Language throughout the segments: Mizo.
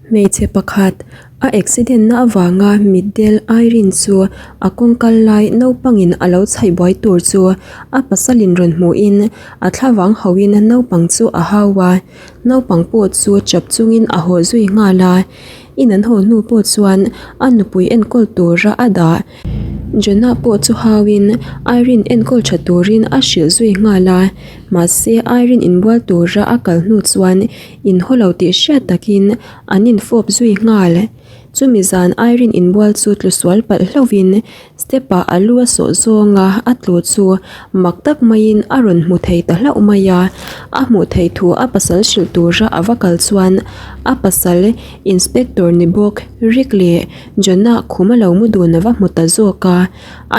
Hmeichhe pakhat a accident na avanga mitdel Irene chu a kawng kal lai naupangin a lo chhaih buai tur chu a pasalin rawn hmuhin a thlavang hauhin naupang chu a hau a, naupang pawh chu chap chungin a haw zui nghal a, in an haw hnu pawh chuan a nupui enkawl tura a dah. Jonah pawh chu hauin Irene enkawl tha turin a hrilh zui nghal a, mahse Irene inbual tura a kal hnu chuan inhaw lo tih hriat takin an infawp zui nghal. Chumi zan Irene inbual chu tlu sual palh hlauhin step ah a lu a sawh zawng a, a tlu chu mak tak maiin a rawn hmu thei ta hlauh mai a, a hmuh theih thu a pasal hrilh tura a va kal chuan a pasal inspector ni bawk Rick leh Jonah khum a lo mu dun a va hmu ta zawk a,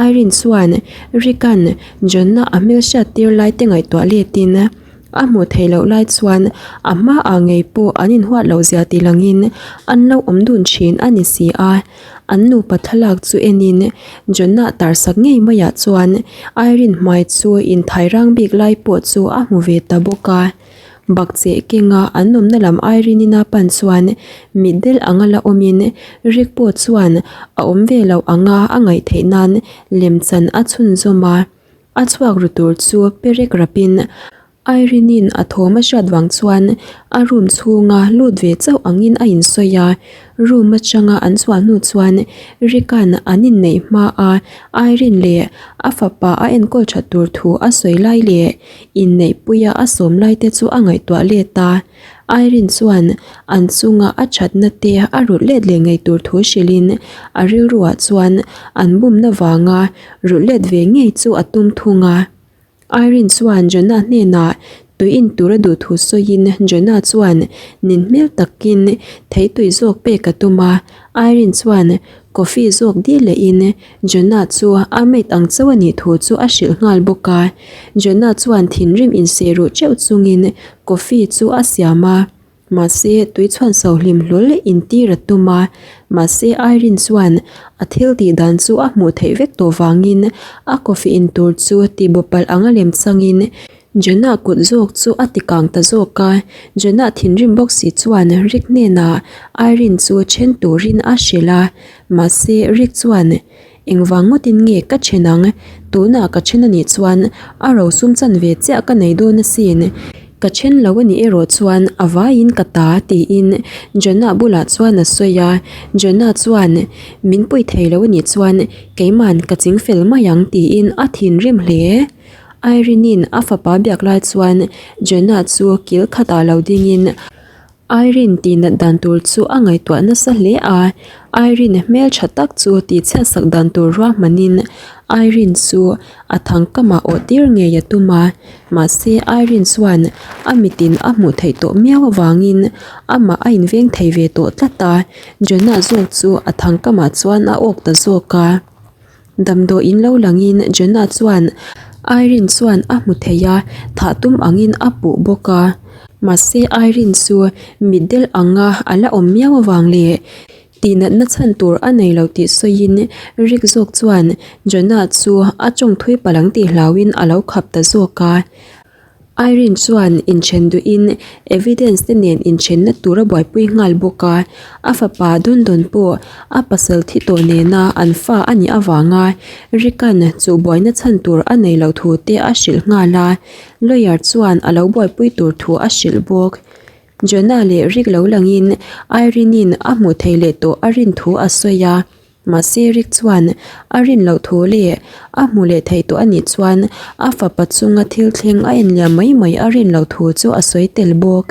Irene chuan Rick-a'n Jonah a hmelhriat tir lai te ngaihtuah letin a hmuh theih loh lai chuan a hmaah ngei pawh an inhuat loh zia ti langin an lo awm dun thin a ni si a, an nupa thlalak chu enin Jonah tarsak ngei maiah chuan Irene hmai chu inthai rang bik lai pawh chu a hmu ve ta bawk a. Bakcheh kenga an awmna lam Irene-in a pan chuan mitdel anga la awmin Rick pawh chuan a awm ve loh anga a ngaih theih nan lemchan a chhunzawm a. A chhuak ru tur chu perek rapin Irene-in a thawm a hriat vang chuan a room chhunga lut ve chauh angin a insawi a. Room atanga an chhuah hnu chuan Rick-a'n an inneih hmaa Irene leh a fapa a enkawl that tur thu a sawi lai leh Inneihpuia a sawm lai te chu a ngaihtuah let a, Irene chuan an chunga a thatna te a rulh let leh ngei tur thu hrilhin a rilruah chuan an bumna vanga rulh let ve ngei chu a tum thung a. Irene chuan Jonah hnenah tui in tur a duh thu sawiin Jonah chuan nin hmel takin thei tui zawk pek a tum a, Irene chuan coffee zawk dil lehin Jonah chu a mate ang chauh a nih thu chu a hrilh nghal bawk a. Jonah chuan thinrim inseh ruh teuh chungin coffee chu a siam a, mahse tui chhuan so hlim hlawl intir a tum a, mahse Irene chuan a thil tih dan chu a hmuh theih vek tawh vangin a coffee in tur chu tihbo palh anga lem changin Jonah kut zawk chu a ti kang ta zawk a, Jonah thinrim bawk si chuan Rick hnenah Irene chu then turin a hrilh a, mahse Rick chuan Engvang ngawtin nge ka then ang? Tunah ka then anih chuan a rosum chanve chiah ka nei dawn asin, ka then lo anih erawh chuan a vaiin ka ta tiin Jonah bulah chuan a sawi a, Jonah chuan Min pui thei lo anih chuan keiman ka chingfel mai ang tiin a thinrim hle. Irene-in a fapa biak lai chuan Jonah chu kil khatah lo dingin Irene tihnat dan tur chu a ngaihtuah nasa hle a. Irene hmel tha tak chu tihchhiatsak dan tur ruahmanin Irene chu a thangkamah awh tir ngei a tum a. Mahse Irene chuan a mitin a hmuh theih tawh miau avangin amah a inveng thei ve tawh tlat a, Jonah zawk chu a thangkamah chuan a awk ta zawk a. Damdawiin lo langin Jonah chuan Irene chuan a hmu thei a, thah tum angin a puh bawk a. Mahse Irene chu mitdel anga a la awm miau avang leh tihnatna chhan tur a nei lo tih sawiin Rick zawk chuan Jonah chu a tawngthui palh ang tih hlauhin a lo khap ta zawk a. Irene chuan inthen duhin evidence te nen inthenna tur a buaipui nghal bawk a, a fapa Dondon pawh a pasal thi tawh nena an fa a nih avanga Rick-a'n chu buaina chhan tur a nei loh thu te a hrilh nghal a, lawyer chuan a lo buaipui tur thu a hrilh bawk. Jonah leh Rick lo langin Irene-in a hmuh theih leh tawh a rin thu a sawi a. Mahse Rick chuan a rin loh thu leh a hmu leh theih tawh a nih chuan a fapa chunga thil thleng a enliam mai mai a rin loh thu chu a sawi tel bawk.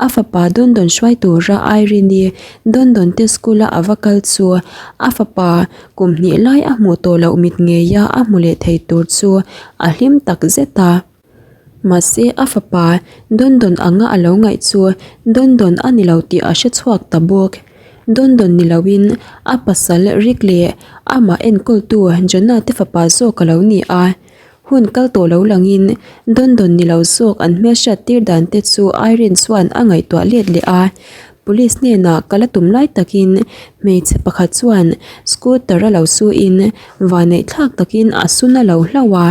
A fapa Dondon hruai tura Irene-i Dondon te school-a a va kal chu a fapa kum hnih lai a hmuh tawh loh mit ngeia a hmu leh thei tur chu a hlim tak zet a. Mahse a fapa Dondon anga a lo ngaih chu Dondon a ni lo tih a hre chhuak ta bawk. Dondon ni loin a pasal Rick leh amah enkawltu Jonah te fapa zawk a lo ni a. Hun kal tawh lo langin Dondon ni lo zawk an hmelhriat tir dan te chu Irene chuan a ngaihtuah let leh a. Police hnenah ka la tum lai takin hmeichhe pakhat chuan scooter a lo su in vaneihthlak takin a sun a lo hlauh a.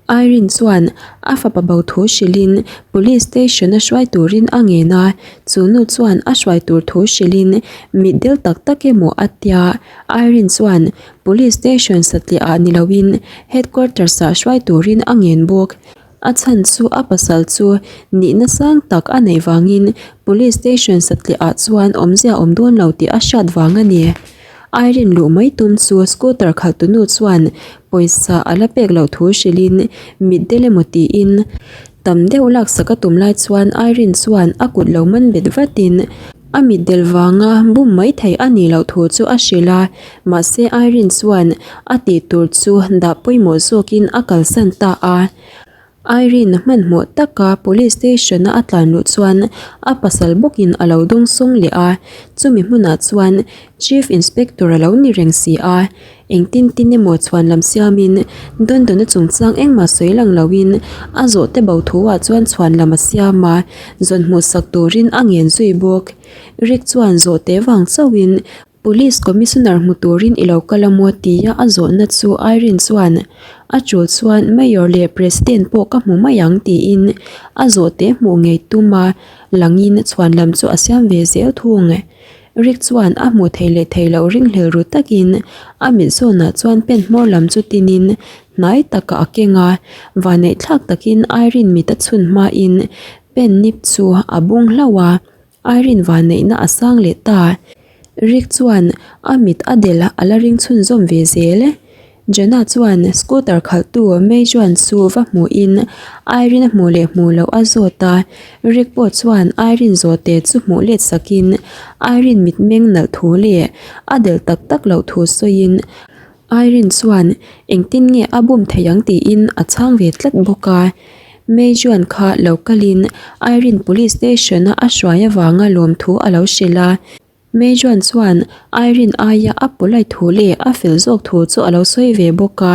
Irene chuan a fapa bo thu hrilhin Police Station a hruai turin a ngen a, chu nu chuan a hruai tur thu hrilhin mitdel tak tak emaw a tia. Irene chuan Police Station satliah ah ni loin Headquarters ah hruai turin a ngen bawk. A chhan chu a pasal chu nihna sang tak a neih vangin Police Station satliah ah chuan awmzia awm dawn lo tih a hriat vang a ni. Irene luh mai tum chu scooter khalh tunu chuan pawisa a la pek loh thu hrilhin mitdel emaw tiin tam deuh laksak a tum lai chuan Irene chuan a kut lo man bet vatin a mitdel vanga bum mai thei a nih loh thu chu a hrilh a, mahse Irene chuan a tih tur chu dah pawimawh zawkin a kalsan ta a. Irene hmanhmawh taka police station a a tlan luh chuan a pasal bawkin a lo dawng sawng leh a, chumi hmunah chuan Chief Inspector a lo ni reng si a, engtin tin emaw chhuan lam siamin Dondona chungchang engmah sawi lang loin a zawhte bo thu ah chuan chhuan lam a siam a, zawn hmuhsak turin a ngen zui bawk. Rick chuan zawhte vang chauhin Police Commissioner hmu turin i lo kal a maw tia a zawhna chu Irene chuan a tul chuan Mayor leh President pawh ka hmu mai ang tiin a zawhte hmuh ngei tum a langin chhuan lam chu a siam ve zel thung. Rick chuan a hmuh theih leh theih loh ringhlel ru takin a mit zawnah chuan pen hmawr lam chu tinin hnai takah a keng a, vaneihthlak takin Irene mit a chhun hmain pen nip chu a bung hlauh a. Irene vanneihna a sang leh ta. Rick chuan a mit a del a la ring chhunzawm ve zel. Jenna chuan scooter khalhtu Mei Juan chu va hmuhin Irene a hmuh leh hmuh loh a zawt a. Rick pawh chuan Irene zawhte chu hmuh let sakin Irene mitmeng nalh thu leh a del tak tak loh thu sawiin Irene chuan engtin nge a bum thei ang tiin a chhang ve tlat bawk a. Mei Juan kha lo kalin Irene police station a a hruai avanga lawmthu a lo hrilh a. Mei Juan chuan Irene aia a polite thu leh a fel zawk thu chu a lo sawi ve bawk a.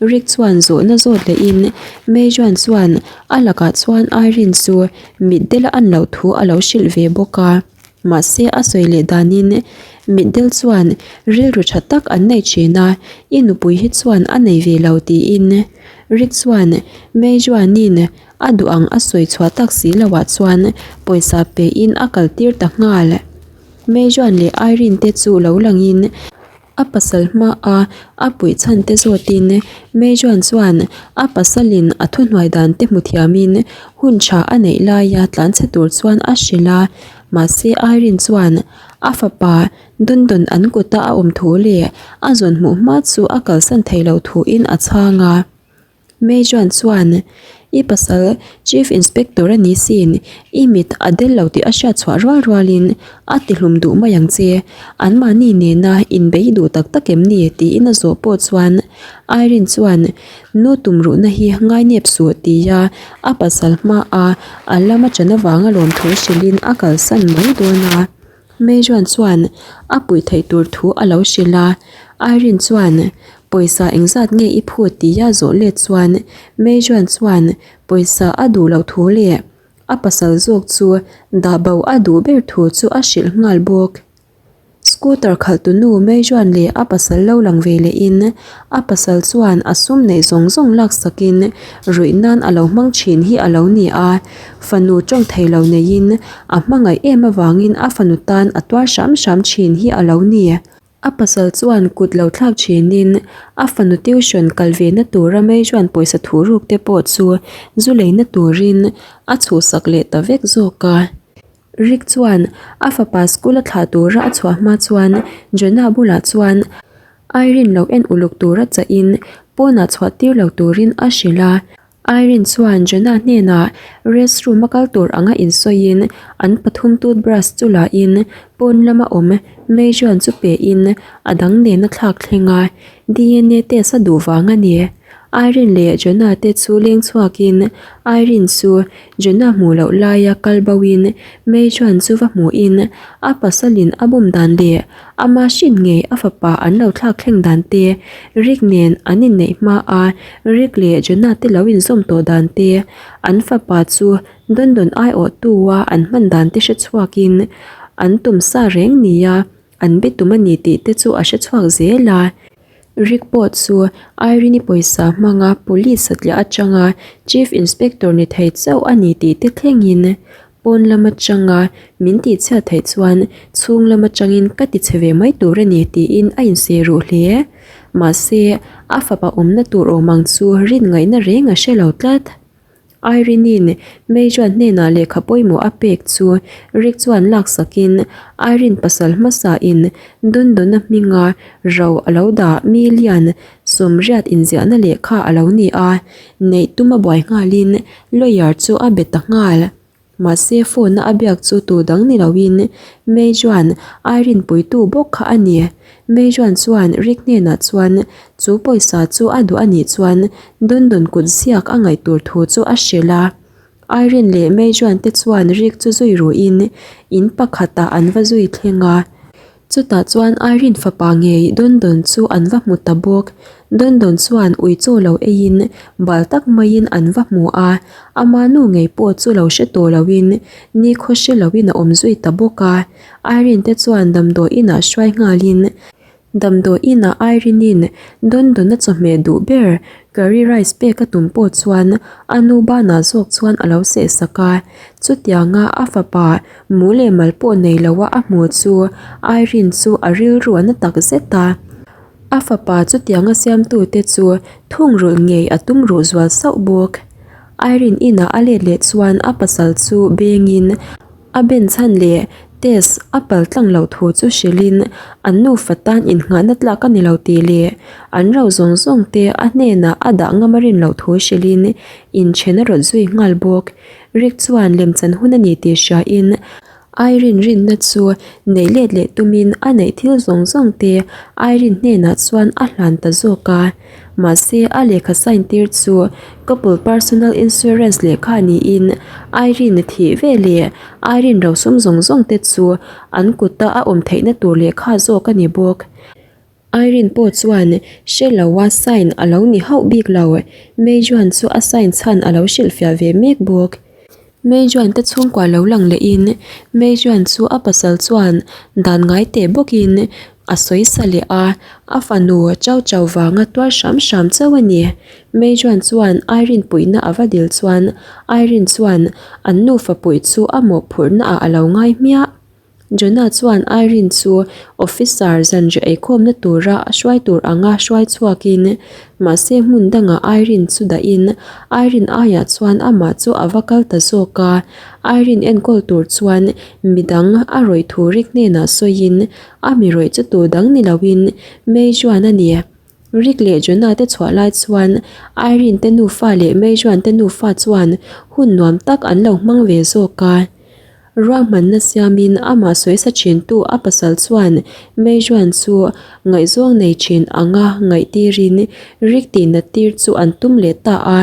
Rick chuan zawhna zawt lehin Mei Juan chuan a lakah chuan Irene chu mitdel a an loh thu a lo hrilh ve bawk a. Mahse a sawi leh danin mitdel chuan rilru tha tak an nei thin a, i nupui hi chuan a nei ve lo tiin Rick chuan Mei Juanin a duh ang a sawi chhuah tak si loah chuan pawisa pein a kal tir ta nghal. Mei Juan leh Irene te chu lo langin A pasal hmaa a puih chhan te zawtin Mei Juan chuan a pasalin a thuhnuai dan te hmu thiamin hun tha a neih laia tlanchhe tur chuan a hrilh a, mahse Irene chuan a fapa Dundon an kuta a awm thu leh a zawn hmuh hma chu a kalsan thei lo thuin a chhang a. Mei Juan chuan, I pasal Chief Inspector a ni sin, i mit a del lo tih a hriat chhuah rual rualin a tihlum duh mai ang che. Anmahni nena inbei duh tak tak em ni? tiin a zawh pawh chuan Irene chuan, Nu tumruhna hi ngainep suh tia a pasal hmaa a lama ṭan avanga lawmthu hrilhin a kalsan mai dawn a. Mei Juan chuan a puih theih tur thu a lo hrilh a, Irene chuan pawisa engzat nge i phut tia zawh let chuan Mei Juan chuan pawisa a duh loh thu leh a pasal zawk chu dah bo a duh ber thu chu a hrilh nghal bawk. Scooter khalh tunu Mei Juan leh a pasal lo lang ve lehin A pasal chuan a sum neih zawng zawng laksakin ruih nan a lo hmang thin hi a lo ni a, fanu tawng thei lo neiin a hmangaih em avangin a fanu tan a tuar hram hram thin hi a lo ni. A pasal chuan kut lo thlak thinin a fanu tuition kal ve na tura Mei chuan pawisa thu ruk te pawh chu zu leina turin a chhuhsak leh ta vek zawk a. Rick chuan a fapa school a thlah tura a chhuah hma chuan Jonah bulah chuan Irene lo en uluk tura chahin pawnah chhuah tir lo turin a hrilh a. Irene chuan Jonah hnenah restroom a kal tur anga insawiin an pathum toothbrush chu lahin pawn lama awm Mei Juan chu pein a dang nen a thlak thleng a, DNA test a duh vang a ni. Irene leh Jonah te chu leng chhuakin Irene chu Jonah hmuh loh laia kal boin Mei Juan chu va hmuhin a pasalin a bum dan leh ama hrin ngei a fapa an lo thlak thleng dan te, Rick nen an inneih hma a Rick leh Jonah te lo inzawm tawh dan te, an fapa chu Dondon aiawhtua an hman dan te hre chhuakin an tum sa reng nia an be tum a ni tih te chu a hre chhuak zel a. Rick pawh chu Irene-i pawisa hmanga police satliah atanga Chief Inspector ni thei chauh a ni tih te thlengin pawn lam atanga min tihchhiat theih chuan chhung lam atangin ka tichhe ve mai tur a ni tiin a inseh ruh hle. Mahse, a fapa awmna tur awm ang chu rin ngaihna reng a hre lo tlat. Irene-in Mei-Juan hnenah lehkha pawimawh a pek chu Rick chuan laksakin Irene pasal hmasain Dundona hminga ro a lo dah million sawmriat inziahna lehkha a lo ni a, neih tum a buai nghalin lawyer chu a be ta nghal. Mahse phone-a a biak chu tu dang ni loin Mei chuan Irene puitu bawk kha a ni. Mei chuan chuan Rick hnenah chuan chu pawisa chu a duh a nih chuan Dundun kut ziak a ngaih tur thu chu a hrilh a. Irene leh Mei chuan te chuan Rick chu zui ruhin in pakhatah an va zui thleng a. Chutah chuan Irene fapa ngei Dundun chu an va hmu ta bawk. Dundun chuan ui chaw lo eiin bal tak maiin an va hmu a, ama nu ngei pawh chu lo hre tawh loin nikhaw hre loin a awm zui ta bawk a. Irene te chuan damdawi inah hruai nghalin damdawi inah Irene-in Dundun-a chawhmeh duh ber curry rice pek a tum pawh chuan a nu banah zawk chuan a lo seh sak a. Chutianga a fapa Mu leh mal pawh nei lo a a hmu chu Irene chu a rilru a na tak zet a. A fapa chutianga siamtute chu thungrulh ngei a tum ruh zual sauh bawk. Irene inah a let leh chuan a pasal chu bengin a ben chhan leh test a pal tlang loh thu chu hrilhin an nufa tan innghahna tlak a ni lo tih leh an ro zawng zawng te a hnenah a dah ngam a rin loh thu hrilhin inthen a rawt zui nghal bawk. Rick chuan lemchan hun a ni tih hriain Irene rinna chu neih let leh tumin a neih thil zawng zawng te Irene hnenah chuan a hlan ta zawk a. Mahse a lehkha sign tir chu couple personal insurance lehkha niin Irene thih ve leh Irene rosum zawng zawng te chu an kuta a awm theihna tur lehkha zawk a ni bawk. Irene pawh chuan hre lo a sign a lo ni hauh bik lo. Mei Juan chu a sign chhan a lo hrilhfiah ve mek bawk. Mei Juan te chhungkua lo lang lehin Mei Juan chu a pasal chuan dan ngai teh bawkin a sawi sa leh a, a fanu chau chau vanga tuar hram hram chauh a ni. Mei Juan chuan Irene puihna a va dil chuan Irene chuan an nufa puih chu a mawhphurhna ah a lo ngai hmiah. Jonah chuan Irene chu officer zanriah eikhawmna tura a hruai tur anga hruai chhuakin mahse hmun dangah Irene chu dahin Irene aiah chuan amah chu a va kal ta zawk a. Irene enkawl tur chuan midang a rawih thu rik hnenah sawiin a mi rawih chu tur dang ni loin May chuan a ni. Rick leh Jonah te chhuah lai chuan Irene te nufa leh May Juan te nufa chuan hun nuam tak an lo hmang ve zawk a. Ruahmanna siamin amah sawisa thintu a pasal chuan Mei Juan chu ngaihzawng nei thin anga ngaihtirin Rick tihnat tir chu an tum leh ta a.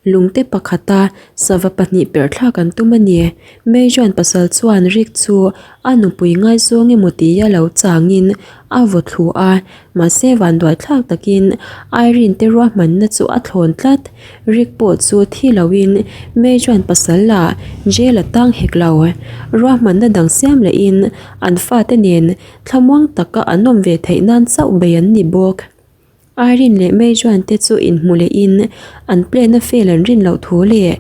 Lungte pakhata sava pahnih perh thlak an tum a ni. Mei Juan pasal chuan Rick chu a nupui ngaizawng emaw tia lo changin a vaw thlu a, mahse vanduai thlak takin Irene te ruahmanna chu a thlawn tlat. Rick pawh chu thi loin May chuan pasal lah jail a tang hek lo. Ruahmanna dang siam lehin an fate nen thlamuang taka an awm ve theih nan chauh bei an ni bawk. Irene leh May chuan te chu inhmu lehin an plan a fail an rin loh thu leh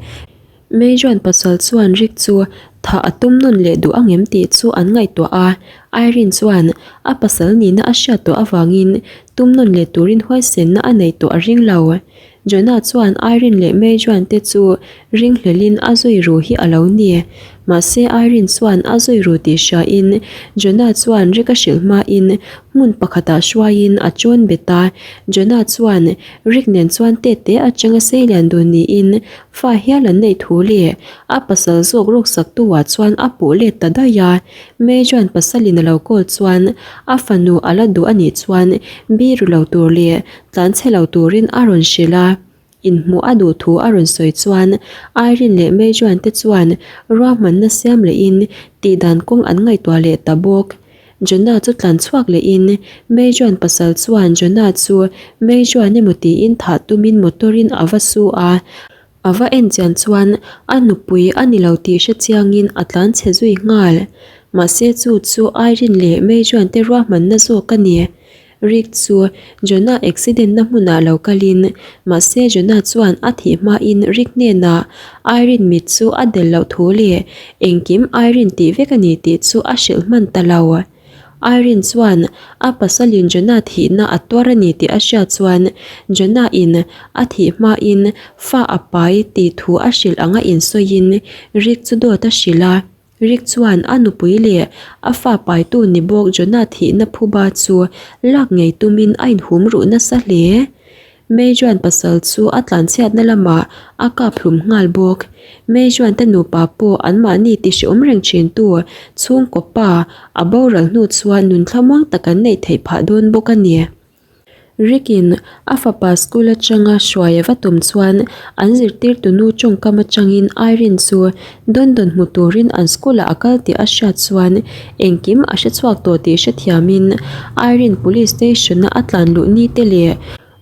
May chuan pasal chuan Rick chu thah a tum nawn leh duh angem tih chu an ngaihtuah a, Irene chuan a pasal nihna a hriat tawh avangin tum nawn leh turin huaisenna a neih tawh a ring lo. Jonah chuan Irene leh May chuan te chu ringhlelin a zui ru hi a lo ni. Mahse Irene chuan a zui ru tih hriain Jonah chuan Rick a hrilh hmain hmun pakhatah hruaiin a chawn bet a. Jonah chuan Rick nen chuan tete atanga seilian dun niin Fa hial an neih thu leh a pasal zawk ruksak tu ah chuan a puh let ta daih a. May chuan pasalin a lo call chuan a fanu a la duh a nih chuan biru lo tur leh tlanchhe lo turin a rawn hrilh a. Inhmuh a duh thu a rawn sawi chuan Irene leh May chuan te chuan ruahmanna siam lehin tihdan kawng an ngaihtuah leh ta bawk. Jonah chu tlan chhuak lehin May chuan pasal chuan Jonah chu May chuan emaw tiin thah tumin motor in a va su a, a va en chian chuan a nupui a ni lo tih hre chiangin a tlan chhe zui nghal. Mahse chu chu Irene leh May chuan te ruahmanna zawk a ni. Rick chu Jonah accident na hmunah lo kalin, mahse Jonah chuan a thih hmain Rick hnenah Irene mit chu a del loh thu leh engkim Irene tih vek a ni tih chu a hrilh hman ta lo. Irene chuan a pasalin Jonah thihna a tuar a ni tih a hriat chuan Jonah in a thih hmain fa a pai tih thu a hrilh anga insawiin Rick chu dawt a hrilh a. Rick chuan a nupui leh a fa paitu ni bawk Jonah thihna phuba chu lak ngei tumin a inhum ruh nasa hle. May chuan pasal chu a tlanchhiatna lamah a kap hlum nghal bawk. May chuan te nupa pawh anmahni ti hreawm reng thintu chhungkaw pa a boral hnu chuan nun thlamuang tak an neih theih phah dawn bawk a ni. Rick-in a fapa school atanga hruai a va tum chuan an zirtirtu nu tawngkam atangin Irene chu Dondon hmu turin an school ah a kal tih a hriat chuan engkim a hre chhuak tawh tih hrethiamin Irene police station a a tlan luh ni te leh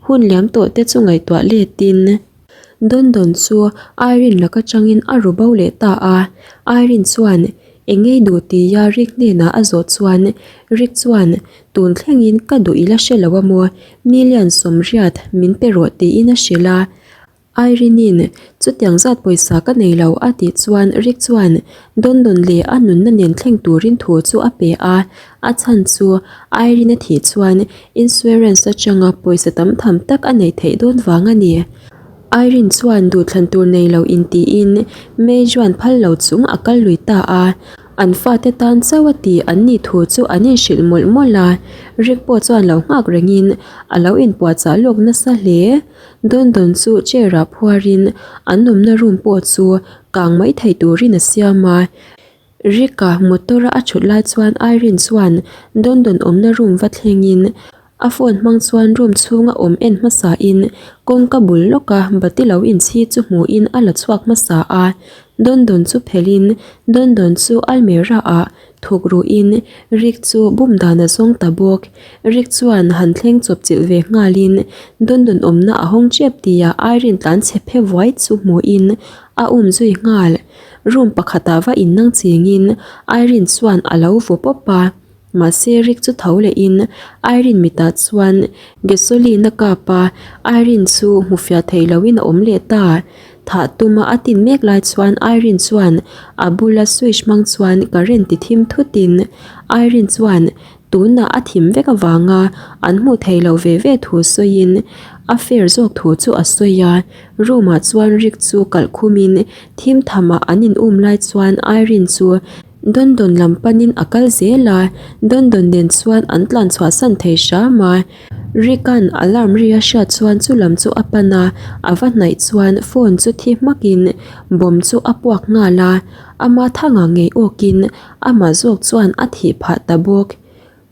hun liam tawh te chu ngaihtuah letin Dondon chu Irene laka tangin a ru bo leh ta a. Irene chuan eng ngei duh tia Rick hnenah a zawh chuan Rick chuan tun thlengin ka duh ila hre lo a maw million 80 min pe rawh tiin a hrilh a. Irene-in, Chutiang zat pawisa ka nei lo a tih chuan Rick chuan Dondon leh a nunna nen thleng turin thu chu a pe a, a chhan chu Irene a thih chuan insurance atanga pawisa tam tham tak a neih theih dawn vang a ni. Irene chuan duhthlan tur nei lo intiin May chuan phal lo chung a kal lui ta a. An fate tan chauh a ti an nih thu chu an inhrilh mawlh mawlh a, Rick pawh chuan lo nghak rengin a lo inpuahchah lawk nasa hle. Dondon chu chair ah phuarin an awmna room pawh chu kang mai thei turin a siam a. Rick-a motor a a thut lai chuan Irene chuan Dondon awmna room va thlengin a phone hmang chuan room chhunga awm en hmasa in kawngka bul lawka bati lo inchhi chu hmuhin a la chhuak hmasa a. Dondon chu phelhin Dondon chu almirah ah Thuk ruhin Rick chu bum dan a zawng ta bawk. Rick chuan han thleng chawp chilh ve nghalin Dundun awmna a hawng tep tia Irene tlan chhe phe vuai chu hmuhin a um zui nghal. Room pakhatah va innang chingin Irene chuan a lo vaw pawp a. Mahse Rick chu tho lehin Irene mitah chuan gasoline a kap a, Irene chu hmufiah thei loin a awm leh ta. Thah tuma a tin mek lai chuan Irene chuan a bula switch hmang chuan current ti thim thutin Irene chuan tunah a thim vek avanga an hmuh thei lo ve ve thu sawiin a fair zawk thu chu a sawi a. Room ah chuan Rick chu kalh khumin thim thamah an in um lai chuan Irene chu Dondon lam panin a kal zel a, Dondon nen chuan an tlan chhuahsan thei hram a. Rick-a'n alarm ri a hriat chuan chu lam chu a pan a, a va hnaih chuan phone chu thi hmakin bomb chu a puak nghal a, ama thangah ngei awkin amah zawk chuan a thih phah ta bawk.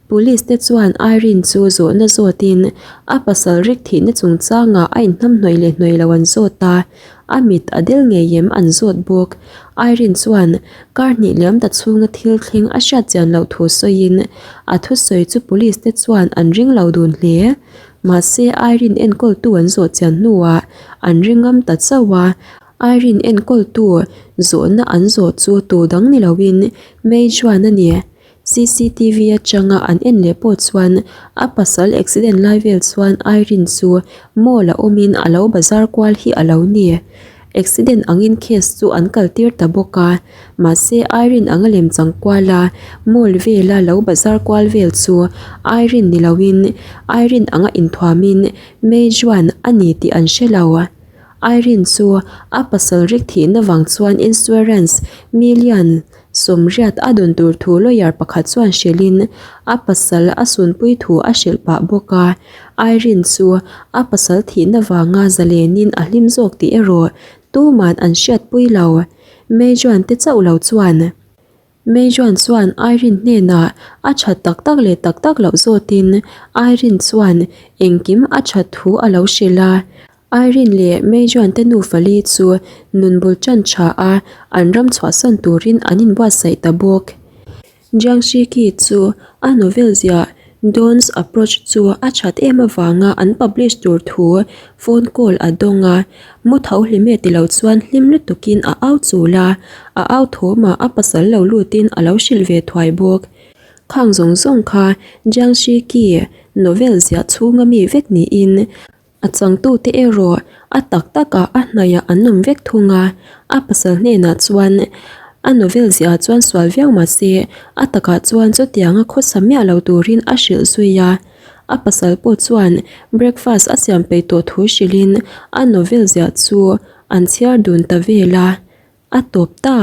Police te chuan Irene chu zawhna zawtin a pasal Rick thihna chungchangah a inhnamhnawih leh hnawih lo an zawt a, a mit a del ngei em an zawt bawk. Irene chuan kar hnih liam ta chhunga thil thleng a hriat chian loh thu sawiin a thusawi chu police te chuan an ring lo dun hle. Mahse Irene enkawltu an zawh chian hnuah an ring ngam ta chauh a, Irene enkawltu zawhna an zawh chu tu dang ni loin May chuan a ni. Cctv atanga an en leh pawh chuan a pasal accident lai vel chuan Irene chu mall a awmin a lo bazar kual hi a lo ni. Accident angin case chu an kal tir ta bawk a, mahse Irene anga lem chang kual a mall vela lo bazar kual vel chu Irene ni loin Irene anga inthuamin May Juan a ni tih an hre lo. Irene chu a pasal rik thihna vang chuan insurance million 80 a dawn tur thu lawyer pakhat chuan hrilhin a pasal a sunpui thu a hrilh pah bawk a. Irene chu a pasal thihna vanga zalenin a hlim zawk tih erawh tuman an hriatpui lo. Meijuan te chauh lo chuan. Meijuan chuan Irene hnenah a that tak tak leh tak tak loh zawtin Irene chuan engkim a that thu a lo hrilh a. Irene leh Meijuan te nufa li chu nun bul tan tha a, an ram chhuahsan turin an inbuatsaih ta bawk. Jiang Shiki chu a novel ziah Dawn's Approach chu a that em avanga an publish tur thu phone call a dawng a, mu tho hlim e tilo chuan hlim lutukin a au chul a, a au thawmah a pasal lo lutin a lo hrilh ve thuai bawk. Khang zawng zawng kha Jiang Shiki. novel ziah chhunga mi vek niin a changtute erawh a tak takah a hnaihah an awm vek thung a. A pasal hnenah chuan a novel ziah chuan sual viau mah se a takah chuan chutianga khawsa miah lo turin a hrilh zui a. A pasal pawh chuan breakfast a siam peih tawh thu hrilhin a novel ziah chu an chhiar dun ta vel a, a tawp ta.